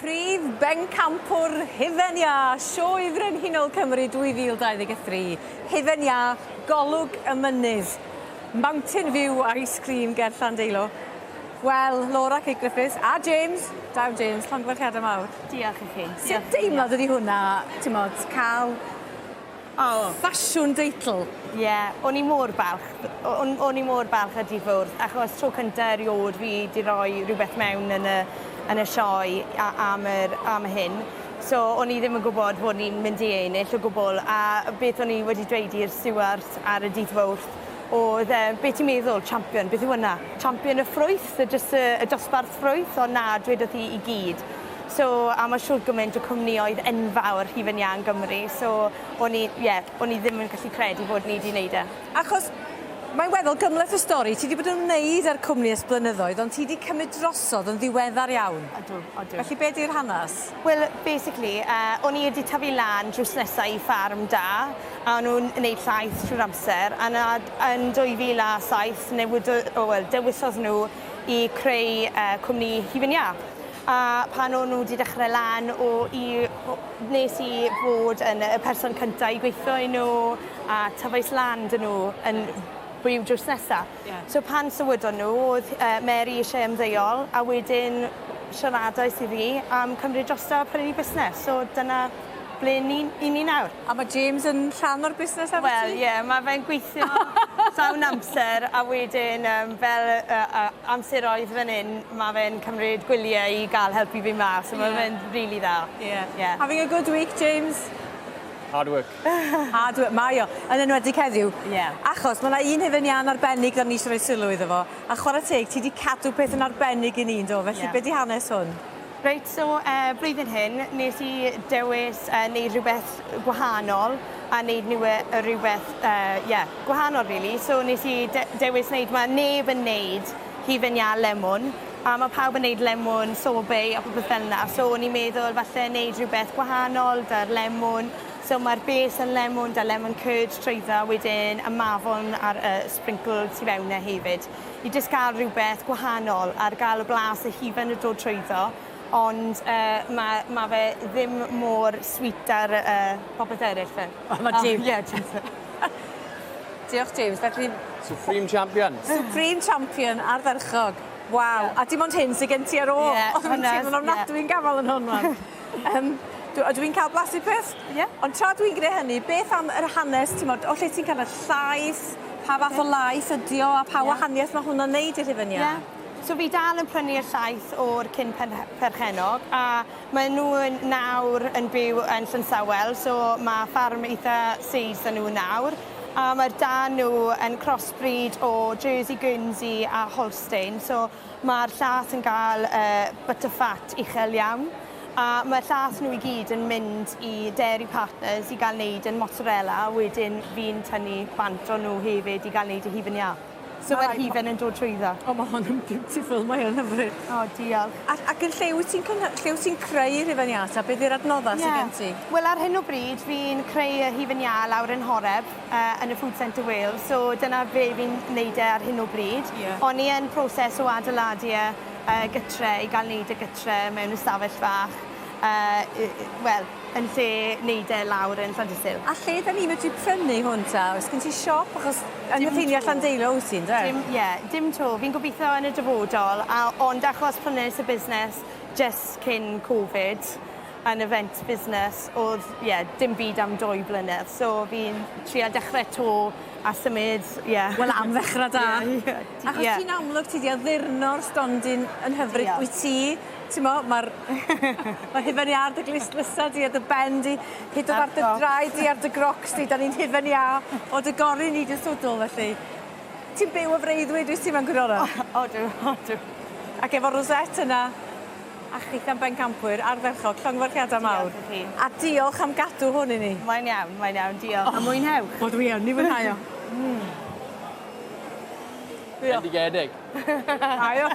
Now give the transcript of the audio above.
Prif Bencampwr Hufen Iâ Sioe Frenhinol Cymru 2023. Hufen Iâ, Golwg y Mynydd. Mountain View Ice Cream ger Llandeilo. Wel, Laura Kate Griffiths a James, da iawn James, llongyfarchiadau mawr. Diolch i chi. Sut deimlad ydi hwnna, t'mod, ca'l O. Ffasiwn deitl. Ie, o'n i mor balch. O'n o'n i mor balch ar dydd Fowrth achos tro cynta eriôd fi 'di roi rhywbeth mewn yn y yn y sioe a- am yr am hyn. So o'n i ddim yn gwbod fod ni'n mynd i ennill o gwbwl a beth o'n i wedi dweud i'r stiwart ar y dydd Fowrth o'dd yy be' ti'n meddwl champion beth yw wnna? Champion y ffrwyth y jyst y y dosbarth ffrwyth? Ond na dwedodd hi i gyd. So, a ma' shwd gymaint o cwmnïoedd enfawr hufen iâ yn Gymru, so o'n i, ie, o'n i ddim yn gallu credu fod ni 'di neud e. Achos mae'n weddol gymhleth y stori, ti 'di bod yn ymwneud â'r cwmni ers blynyddoedd, ond ti 'di cymryd drosodd yn ddiweddar iawn. Ydw, odw. Felly be' 'di'r hanas? Wel, basically, yy, o'n i 'di tyfu lan drws nesa i ffarm 'da, a o'n nw'n neud llaeth trwy'r amser, a 'na yn 2007 newido- o wel, dewisodd nhw i creu yy cwmni hufen iâ. A pan o'n nhw 'di dechre lan o i o nes i fod yn y person cynta i gweitho i nhw a tyfais lan 'da nhw yn byw drws nesa. Ie. So pan sywydon nhw o'dd yy Mary isie ymddeol a wedyn siaradais iddi am cymryd drosto a prynu busnes so dyna ble ni 'yn ni nawr. A ma' James yn rhan o'r busnes efo ti? Wel ie ma' fe'n gweithio llawn amser a wedyn yym fel yy yy amseroedd fan 'yn ma' fe'n cymryd gwylie i ga'l helpu fi mas so ma' fe'n rili dda. Ie. Ie. Having a good week James? Hard work. Hard work mae o yn enwedig heddiw. Ie. Achos ma' 'na un hufen iâ yn arbennig 'dan ni isie roi sylw iddo fo a chware teg ti 'di cadw peth yn arbennig i ni yndo felly Ie. be' 'di hanes hwn? Reit so yy blwyddyn hyn nes i dewis yy neud rhywbeth gwahanol a neud n'w yy y rywbeth yy ie gwahanol rili so nes i de- dewis neud ma' neb yn neud hufen iâ lemwn a ma' pawb yn neud lemwn sorbet a popeth fel 'na so o'n i'n meddwl falle neud rhywbeth gwahanol 'da'r lemwn so ma'r base yn lemwn 'da lemon curd trwyddo a wedyn y mafon a'r yy sprinkle tu fewn e hefyd. I jyst ga'l rywbeth gwahanol ar ga'l y blas y hufen yn dod trwyddo ond yy ma' ma' fe ddim mor sweet ar yy popeth eryll fe. O ma' James... O ie James. Diolch James felly... Supreme Champion. Supreme Champion ardderchog. Waw. Ie. A dim ond hyn sy gen ti ar ôl. Ie. O dwi'n teimlo'n ofnadwy yn gafal yn hwn rŵan. Yym dw- ydw i'n ca'l blasu peth? Ie. Ond tra dwi'n gneu' hynny beth am yr hanes t'mod o lle ti'n ca'l y llaeth pa fath o laeth ydi o a pa wahanieth ma' hwnna'n neud i'r hufen iâ? Ie. So fi dal yn prynu'r llaeth o'r cyn pen- perchennog a ma' nw yn nawr yn byw yn Llansawel so ma' ffarm eitha seis 'da nw nawr a ma'r da nw yn crossbreed o Jersey Guernsey a Holstein so Mae'r llath yn gael yy butterfat uchel iawn a mae'r llath nhw i gyd yn mynd i Dairy Partners i gael neud yn mozzarella a wedyn fi'n tynnu bant o nhw hefyd i gael neud y hufen iâ. So mae'r hufen yn dod trwyddo. O ma' hon yn beautiful mae yn hyfryd. O diolch. A ac yn lle wyt ti'n cynhy- lle wyt ti'n creu'r hufen iâ ta be' 'di'r adnodda sy gen ti? Wel ar hyn o bryd fi'n creu y hufen iâ lawr yn Horeb. yy yn y Food Centre Wales so dyna be' fi'n neud e ar hyn o bryd. Ie. O'n i yn proses o adeiladu e yy gytre i ga'l neud e gytre mewn ystafell fach yy i- i- wel yn lle neud e lawr yn Llandysul. A lle 'dan ni medru prynu hwn ta? Oes gen ti siop achos yng nghyffinia Llandeilo wyt ti ynde? Dim ie dim 'to. Fi'n gobitho yn y dyfodol a ond achos prynes y busnes jyst cyn Covid yn event business o'dd ie dim byd am dwy blynedd so fi'n trial dechre 'to a symud ie. Wel am ddechre da. Ie ie. Achos ti'n amlwg ti 'di addurno'r stondin yn hyfryd. Diolch. Wyt ti t'mo' ma'r ma' hufen iâ ar dy glustlysa di a dy ben di hyd yn o'd ar dy draed di ar dy grocs di 'dan ni'n hufen iâ o dy gorun i dy swdwl felly. Ti'n byw y freuddwyd wyt ti mewn gwirionedd? Odw odw. Ac efo'r rosette yna A chitha'n bencampwyr ardderchog, llongyfarchiadau mawr. Diolch i chi. A diolch am gadw hwn i ni. Mae'n iawn, mae'n iawn, diolch. A mwynhewch. O dwi yn 'i fwynhau o. Diolch. Bendigedig. Mae o.